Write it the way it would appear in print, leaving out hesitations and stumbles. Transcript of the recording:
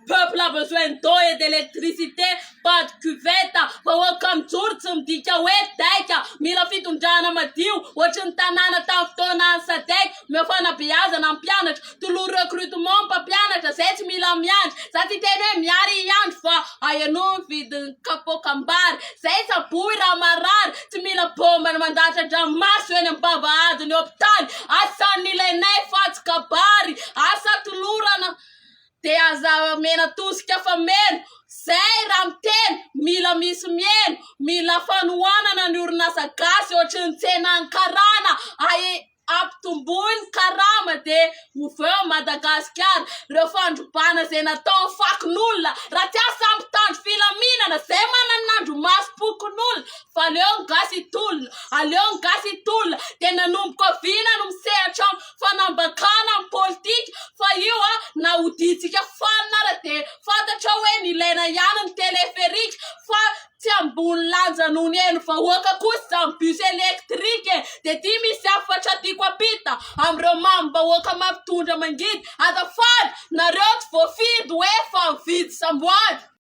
Peuple a besoin d'eau et d'électricité, pas de cuvette. Vahoaka mijoro tsy midika hoe daika. Mila fitondrana madio ohatry ny tanàna tamin'ny fotoanan'ny SADC. Omeo fanabeazana ny mpianatra, tolory recrutement ny mpampianatra, zay tsy mila miandry. Za tsy hiteny hoe miary hiandry fa ahenoy ny vidin'ny kapoakam-bary. Zay tsaboy raha marary, tsy mila bomba mandatra-dranomaso eny am-bavahadin'ny hopitaly. Asa ny ilainay fa tsy kabary, asa tolorana. De aza omena tosika fa meno. Zay raha miteny mila misy mieno, mila fanohanana ny orinasa gasy ohatry ny tsenan'ny karana ae ampitomboy ny karama de oveo Madagasikara reo fandrobana zay nataon'ny fakon'olona raha tsy asa mpitandro filaminana zay mananandro masom-pokonolona fa aleo ny gasy hitolona aleo ny gasy hitolona de nanomboka vina no misehatra am fanambakana ny politika fa io a na hodintsika fanina ara de fantatra hoe nilaina ihany ny téléphérique fa tsy ambony lanja noho ny eny vahoaka kosa izany bus électrique e. De ty misy hafatra tiako ampita amin'ireo mamim-bahoaka mampitondra mangidy, azafady nareo tsy voafidy hoe fa mividy samboady.